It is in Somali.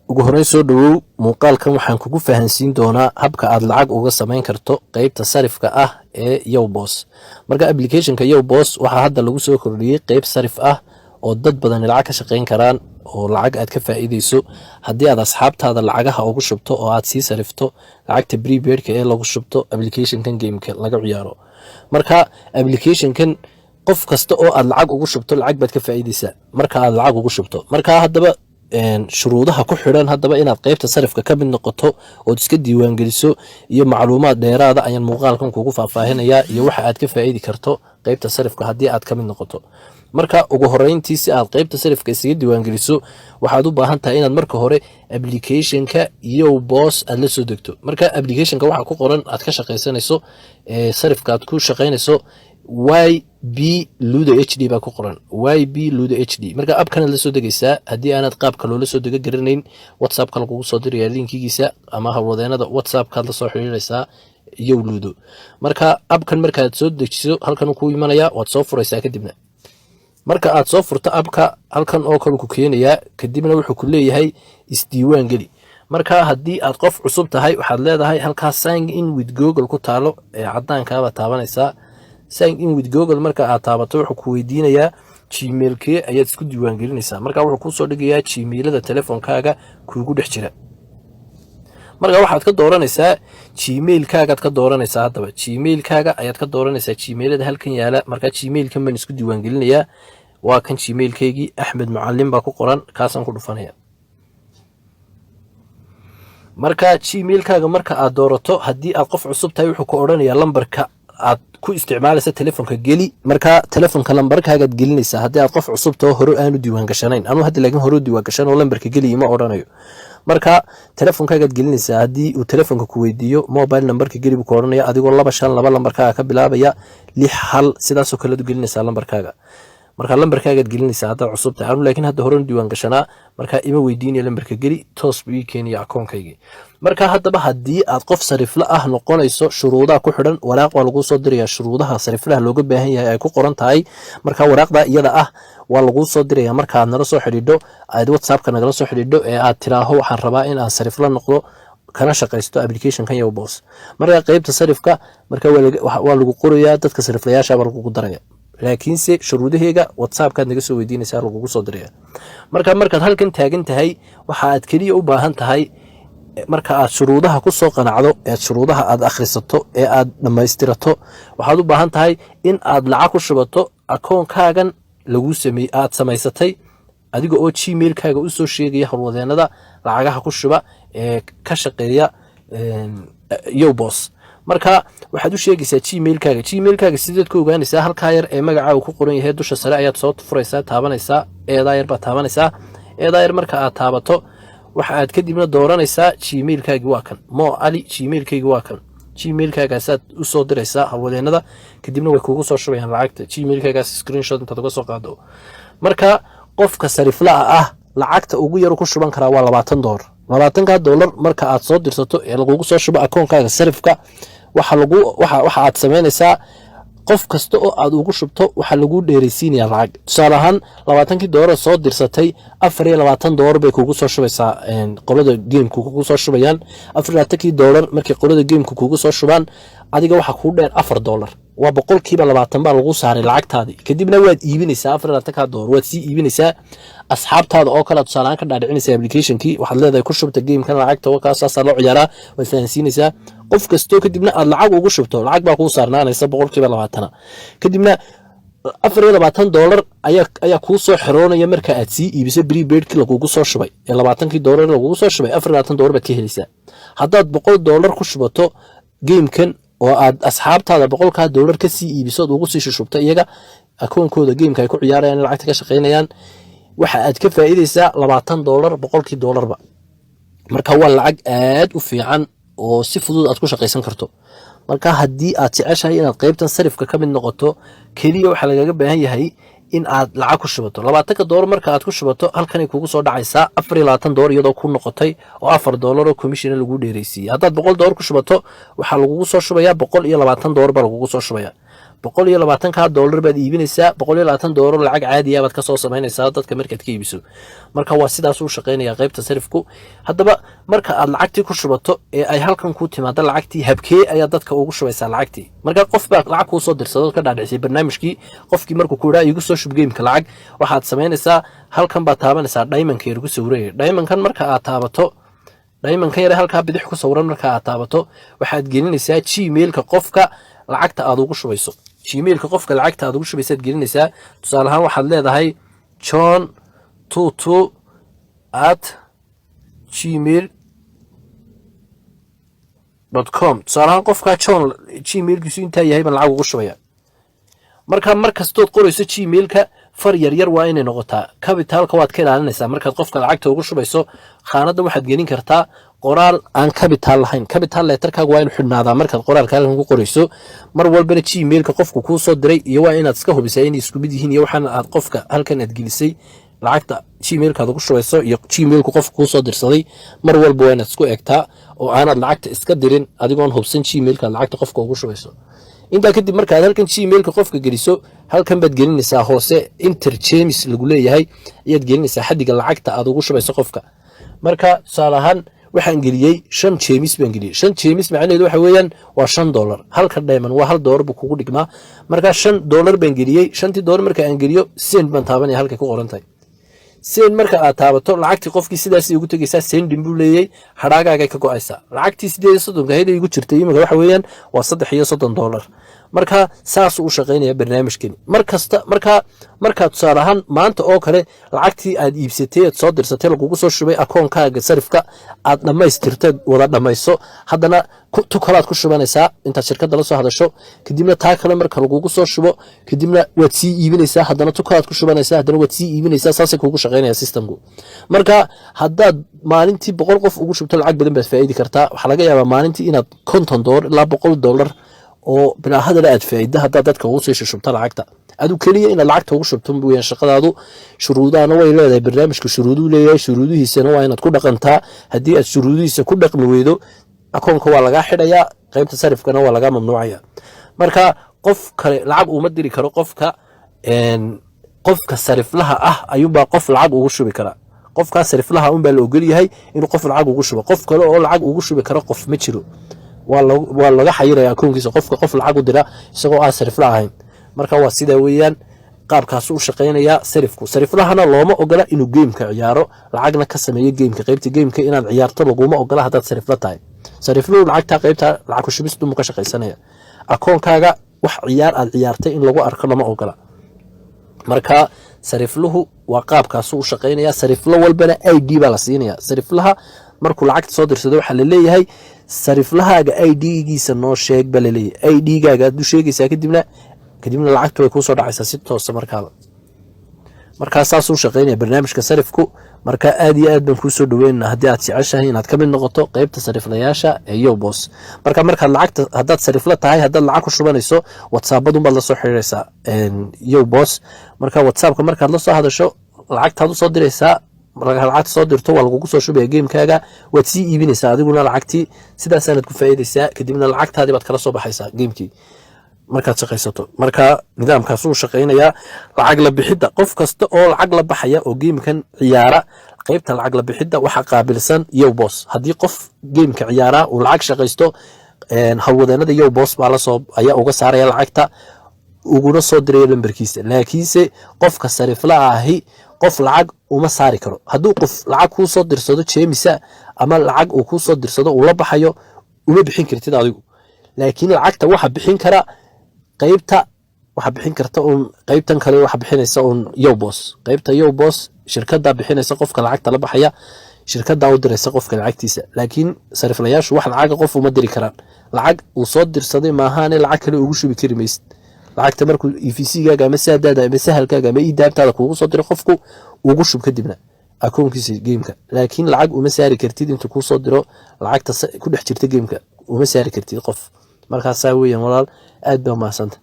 Ugu horreyn, soo dhowow. Muuqaalkan waxaan kugu fahansiin doonaa habka aad lacag uga samayn karto qeybta sarifka ah ee Yowbos. Marka applicationka Yowbos waxaa hadda lagu soo kordhiyey qeyb sarif ah oo dad badani lacag ka shaqayn karaan, oo lacag aad ka faa'iideyso haddii aad asxaabtaada lacagaha ugu shubto oo aad sii sarifto lacagta prepaidka ee lagu shubto applicationkan gameka laga ciyaaro. Marka applicationkan qof kasta oo aad lacag ugu shubto, lacag baad ka faa'iideysaa marka aad lacag ugu shubto. Marka haddaba shuruudaha ku xidhan haddaba inaad qeybta sarifka ka mid noqoto ood iska diiwaangeliso iyo macluumaad dheeraada ayaan muuqaalkan kugu faahfaahinayaa, iyo waxa aad ka faa'iidi karto qeybta sarifka haddii aad ka mid noqoto. Marka ugu horeyntii, si aad qeybta sarifka isaga diiwaangeliso, waxaad u baahan tahay inaad marka hore applicationka Yowbos aad la soo degto. Marka applicationka waxaa ku qoran aad ka shaqaysanayso, sarifka aad ku shaqaynayso, YB Ludo HD baa ku qoran, YB Ludo HD. Marka appkanaad la soo degaysaa. Haddii aanad qaabka loola soo dego garanayn, WhatsAppka lagugu soo diraya linkigiisa ama howlwadeenada WhatsAppkaad la soo xiriiraysaa Yow Ludo. Marka appkan markaad soo dejiso, halkan kuu imanaya, waad soo furaysaa. Kadibna marka aad soo furto appka, halkan oo kale ku keenayaa. Kadibna wuxuu ku leeyahay "Isdiiwaan geli". Marka haddii aad qof cusub tahay, waxaad leedahay halkaas "Sign in with Google" ku taalo ee cadaankaabaa taabanaysaa. "Sign in with Google" marka aad taabato, wuxuu ku weydiinayaa Gmailkee ayaad isku diiwaangelinaysaa. Marka wuxuu kuusoo dhigayaa Gmailada telefoonkaaga kuugu dhex jira. Marka waxaad ka dooranaysaa Gmailkaagaad ka dooranaysaa. Haddaba Gmailkaaga ayaad ka dooranaysaa Gmailada halkan yaala. Marka Gmailkan baan isku diiwaangelinayaa. Waa kan Gmailkaygii, Axmed Mucalim baa ku qoran, kaasaan ku dhufanaya. Marka Gmailkaaga marka aad doorato, haddii aad qof cusub tahay, wuxuu ku odhanayaa lambarka aad ku isticmaalaysa telefonka geli. Marka telefonka lambarkaagaad gelinaysaa haddii aad qof cusub taho, hore aanu diiwaan gashanayn. Anuu hadda laakiin hore u diiwaan gashan oo lambarka geli ima odhanayo. Marka telefonkaagaad gelinaysaa. Haddii uu telefonka ku weydiiyo, "Mobile numberka geli" buu ku odhanaya. Adigoo 252 lambarkaaga ka bilaabaya, 61, sidaasoo kalead u gelinaysaa lambarkaaga. Marka lambarkaagaad gelinaysaa haddaad cusub tahay. Anu laakiin hadda hore u diiwaan gashanaa, marka ima weydiinaya lambarka geli, toos buu ii keenaya akoonkaygii. Marka haddaba haddii aad qof sarifle ah noqonayso, shuruudaha ku xidhan, waraaq waa laguu soo diraya shuruudaha sariflaha looga baahan yahay ay ku qoran tahay. Marka waraaqda iyada ah waa laguu soo diraya marka aad nala soo xidhiidho, aad WhatsAppka nagala soo xidhiidho ee aad tiraaho "Waxaan rabaa in aan sarifla noqdo kana shaqaysto applicationkan Yowbos". Marka qeybta sarifka marka waa lagu qorayaa, dadka sariflayaasha baa lagugu daraya, laakiinse shuruudaheega WhatsAppkaad naga soo weydiinaysaa, lagugu soo diraya. Marka markaad halkan taagan tahay, waxa aad keliya u baahan tahay, marka aad shuruudaha ku soo qanacdo, eed shuruudaha aad akhrisato ee aad dhammaystirato, waxaad u baahan tahay in aad lacag ku shubato akoonkaagan lagu samey aad samaysatay, adiga oo Gmailkaaga usoo sheegaya howlwadeenada lacagaha ku shuba ee ka shaqeeya Yowbos. Marka waxaad u sheegaysaa Gmailkaaga. Gmailkaaga sideed ku ogaanaysaa? Halkaa yar ee magacaaga ku qoran yahay dusha sare ayaad soo furaysaa, taabanaysaa. Eedaa yar baad taabanaysaa. Eedaa yar marka aad taabato, waxa aad kadibna dooranaysaa Gmailkaagi. Waa kan Mo Ali, Gmailkaygi waa kan. Gmailkaagaasaad usoo diraysaa howlwadeenada, kadibna way kugu soo shubayaan lacagta Gmailkaagaas screenshot intaad uga soo qaado. Marka qofka sariflaha ah lacagta ugu yar ku shuban karaa waa $20. $20-ka marka aad soo dirsato ee lagugu soo shubo akoonkaaga sarifka, waxa lagu waxa waxa aad samaynaysaa, qof kasta oo aad ugu shubto waxaa lagu dheeraysiinaya lacag. Tusaale ahaan, $20-kii soo dirsatay, $24 bay kugu soo shubaysaa qolada gameku kugu soo shubayaan. $24-kii markay qolada gameku kugu soo shubaan, adiga waxaa kuu dheer $4. Waa 20% baa lagu saaray lacagtaadii. Kadibna waad iibinaysaa $24-ka, waad sii iibinaysaa asxaabtaada oo kale. Tusaale ahaan ka dhaadhicinaysaa applicationkii. Waxaad leedahay "Ku shubta gamekan lacagta, wakaas saasaa loo ciyaaraa." Waad fahansiinaysaa qof kastoo. Kadibna aad lacag ugu shubto, lacag baa kuu saarnaanaysa 20%-na. Kadibna $24 ayaa kuu soo xiroonaya marka aad sii iibiso prepaidkii lagugu soo shubay ee $20-kii lagugu soo shubay. $24 baad ka helaysaa. Haddaad $100 ku shubato gamekan oo aad asxaabtaada $100-kaa ka sii iibiso ood ugu sii shushubto iyaga akoonkooda gameka ay ku ciyaarayaan, lacagta ka shaqaynayaan, waxa aad ka faa'iidaysaa $20 100-kii doolarba. Marka waa lacag aad u fiican oo si fudud aad ku shaqaysan karto. Marka haddii aad jeceshahay inaad qeybtan sarifka ka mid noqoto, keliya waxaa lagaga baahan yahay in aad lacag ku shubato. $20-ka marka aad ku shubato, halkanay kugu soo dhacaysaa $24 iyadoo ku noqotay oo $4 oo commissiona lagu dheeraysiiyey. Haddaad $100 ku shubato, waxaa lagugu soo shubayaa $120 baa lagugu soo shubaya. 120-kaa doolar baad iibinaysaa. $120 lacag caadiya baad kasoo samaynaysaa dadka markaad ka iibiso. Marka waa sidaas u shaqaynaya qaybta sarifku. Haddaba marka aad lacagtii ku shubato ee ay halkan ku timaado lacagtii, habkee ayaa dadka ugu shubaysaa lacagtii? Marka qof baa lacag kuu soo dirsado, ka dhaadhicisay barnaamijkii. Qofkii markuu ku idhaa "Igu soo shub gameka lacag", waxaad samaynaysaa, halkan baad taabanaysaa diamondka yar ku sawiraya. Diamondkan marka aad taabato, diamondkan yare halkaa bidix ku sawiran marka aad taabato, waxaad gelinaysaa Gmailka qofka lacagta aad ugu shubayso. Gmailka qofka lacagta aad ugu shubaysaad gelinaysaa. Tusaale ahaan waxaad leedahay john22@gmail.com. Tusaale ahaan qofka John Gmailkiisu intaa yahay baan lacag ugu shubaya. Marka mar kastood qorayso Gmailka, far yaryar waa inay noqotaa, capitalka waad ka ilaalinaysaa. Markaad qofka lacagta ugu shubayso, khaanadda waxaad gelin kartaa qoraal aan capital lahayn. Capital letterkaaga waa inu xidhnaadaa markaad qoraalka halkan ku qorayso. Mar walbana Gmailka qofku kuu soo diray iyo waa inaad iska hubisaa inay isku mid yihiin, iyo waxaan aad qofka halkan aad gelisay lacagta Gmailkaad ugu shubayso iyo Gmailku qofka kuu soo dirsaday, mar walba waa inaad isku egtaa oo aanaad lacagta iska dirin adigoon hubsan Gmailkaad lacagta qofka ugu shubayso. Intaa kadib, markaad halkan Gmailka qofka geliso, halkan baad gelinaysaa hoose, "Enter gems" lagu leeyahay ayaad gelinaysaa, xadiga lacagta aad ugu shubayso qofka. Marka tusaale ahaan waxaan geliyey shan gems baan geliyey. Shan gems macnaheedu waxa weeyaan waa $5. Halka diamond waa $1 buu kugu dhigmaa. Marka $5 baan geliyey. Shantii dollar marka aan geliyo, "Send" baan taabanaya halkay ku qoran tahay. "Send" marka aad taabato, lacagtii qofkii sidaas ugu tegaysaa. "Sending" buu leeyay, hadhaagaagay ka go'aysaa lacagtii 38-ka ahayd igu jirtay. Iminka waxa weeyaan waa $33. Marka saasuu u shaqaynaya barnaamijkani mar kasta. Marka markaa tusaale ahaan maanta oo kale lacagtii aad iibsatay, aad soo dirsatay, lagugu soo shubay akoonkaaga sarifka, aad dhammaystirteed wada dhammayso, haddana tu kalaad ku shubanaysaa intaad shirkadda la soo hadasho. Kadibna taa kale marka lagugu soo shubo, kadibna waad sii iibinaysaa. Haddana tu kalaad ku shubanaysaa, haddana waad sii iibinaysaa. Saasay kugu shaqaynaya systemku. Marka haddaad maalintii 100 qof ugu shubto, lacag badan baad faa'idi kartaa. Waxaa laga yaabaa maalintii inaad $50 ilaa $100 oo bilaa hadala aad faa'ida haddaad dadka ugu sii shushubto lacagta. Adu keliya inaad lacagta ugu shubto weyaan shaqadaadu. Shuruudahana way leedahay barnaamijka, shuruuduu leeyahay. Shuruudihiisana waa inaad ku dhaqantaa. Haddii aad shuruudihiisa ku dhaqmi weydo, akoonka waa lagaa xidhayaa, qaybta sarifkana waa lagaa mamnuucaya. Marka qof kale lacag uma diri karo. Qofka sariflaha ah ayuunbaa qof lacag ugu shubi karaa. Qofkaa sariflaha unbaa la ogol yahay inuu qof lacag ugu shubo. Qof kale oo lacag ugu shubi karo qof ma jiro. Waa laga xayiraya akoonkiisa qofka qof lacag u dira isagoo aan sarifla ahayn. Marka waa sidaa weeyaan qaabkaasu u shaqaynayaa sarifku. Sariflahana looma ogola inuu gameka ciyaaro, lacagna ka sameeyo gameka. Qaybta gameka inaad ciyaarto laguma ogola haddaad sarifla tahay. Sarifluhu lacagta qaybta lacag kushubistu ka shaqaysanaya. Akoonkaaga wax ciyaar aad ciyaartay in lagu arko lama ogola. Marka sarifluhu waa qaabkaasu u shaqaynaya. Sariflo walbana ID baa la siinaya. Sariflaha markuu lacagta soo dirsado, waxaa laleeyahay "Sariflahaaga ID-giisa noo sheeg" baa laleeyahay. ID-gaaga aad u sheegaysaa, kadibna lacagtu way kuusoo dhacaysaa si toosa markaaba. Markaa saasuu shaqaynaya barnaamijka sarifku. Marka aad iyo aad baan kuusoo dhaweynana haddii aad jeceshahay inaad ka mid noqoto qeybta sariflayaasha ee Yobos. Marka markaad lacagta, haddaad sarifla tahay, haddaad lacag ku shubanayso, WhatsAppdunbaad lasoo xiriiraysaa Yobos. Marka WhatsAppka markaad la soo hadasho, lacagtaad usoo diraysaa. Markaad lacagta soo dirto, waa lagugu soo shubaya gamekaaga, waad sii iibinaysaa adiguna lacagtii, sidaasaanad ku faa'iidaysaa. Kadibna lacagtaadii baad kala soo baxaysaa gamekii markaad shaqaysato. Marka nidaamkaas uu shaqaynayaa. Lacag la bixidda, qof kasta oo lacag la baxaya oo gamekan ciyaara, qaybta lacag la bixidda waxaa qaabilsan Yobos. Haddii qof gameka ciyaara uu lacag shaqaysto, howlwadeenada Yobos baa lasoo ayaa uga saaraya lacagta, uguna soo diraya lambarkiisa. Laakiinse qofka sarifla ahi qof lacag uma saari karo. Hadduu qof lacag kuu soo dirsado gemsa ama lacag uu kuu soo dirsado uu la baxayo, uma bixin kartid adigu. Laakiin lacagta waxa bixin kara qaybta, waxa bixin karta uun qaybtan kale, waxa bixinaysa uun Yobos. Qaybta Yobos, shirkada bixinaysa qofka lacagta la baxaya, shirkada u diraysa qofka lacagtiisa. Laakiin sariflayaashu wax lacaga qof uma diri karaan. Lacag uu soo dirsaday maahaane lacag kale ugu shubi kari maysid. Lacagta markuu EVC-gaaga ama Saadaada ama Sahalkaaga ama eDahabtaada kuugu soo diro qofku, ugu shub kadibna akoonkiisa gameka. Laakiin lacag uma saari kartid intuu kuu soo diro. Lacagta ku dhex jirta gameka uma saari kartid qof. Markaasaa weeyaan walaal, aad baa umahadsanta.